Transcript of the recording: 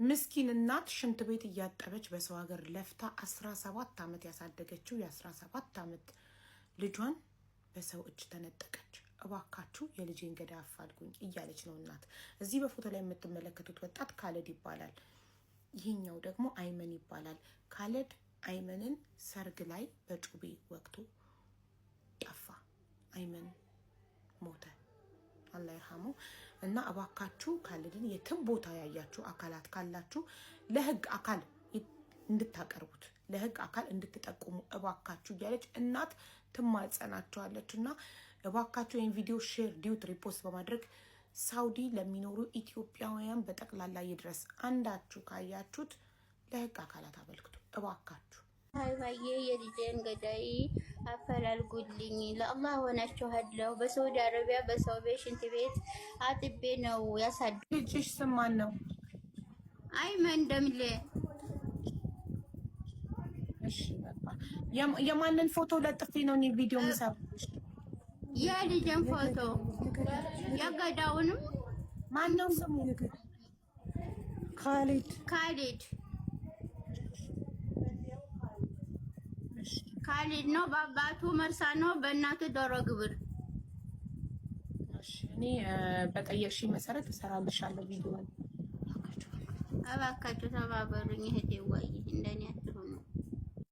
ምስኪን እናት ሽንት ቤት እያጠበች በሰው ሀገር ለፍታ 17 ዓመት ያሳደገችው የ17 ዓመት ልጇን በሰው እጅ ተነጠቀች። እባካችሁ የልጄን ገዳይ አፋልጉኝ እያለች ነው እናት። እዚህ በፎቶ ላይ የምትመለከቱት ወጣት ካለድ ይባላል። ይህኛው ደግሞ አይመን ይባላል። ካለድ አይመንን ሰርግ ላይ በጩቤ ወቅቶ ጠፋ። አይመን ሞተ። አላህ ይርሐሙ። እና እባካችሁ ካለድን የትም ቦታ ያያችሁ አካላት ካላችሁ ለህግ አካል እንድታቀርቡት፣ ለህግ አካል እንድትጠቁሙ እባካችሁ እያለች እናት ትማጸናቸዋለች። እና እባካችሁ ይህን ቪዲዮ share፣ duet፣ repost በማድረግ ሳውዲ ለሚኖሩ ኢትዮጵያውያን በጠቅላላ ይድረስ። አንዳችሁ ካያችሁት ለህግ አካላት አበልክቱ እባካችሁ። ሀይባዬ የልጄን ገዳይ አፈላልጉልኝ፣ ለአላህ ሆናችኋለሁ። በሳውዲ አረቢያ በሰው ቤት ሽንት ቤት አጥቤ ነው ያሳደ ልጅሽ ስም ማን ነው? አይመን ደምሌ። እሺ በቃ የማንን ፎቶ ለጥፌ ነው እኔ ቪዲዮ የምሰራው? የልጄን ፎቶ የገዳውንም። ማን ነው ስሙ? ካሊድ። ካሊድ፣ ካሊድ ነው። በአባቱ መርሳ ነው፣ በእናቱ ዶሮ ግብር። እሺ እኔ በጠየቅሽኝ መሰረት እሰራልሻለሁ ቪዲዮ። እባካችሁ ተባበሩኝ እህቴ፣ ወይ እንደኔ አትሁኑ።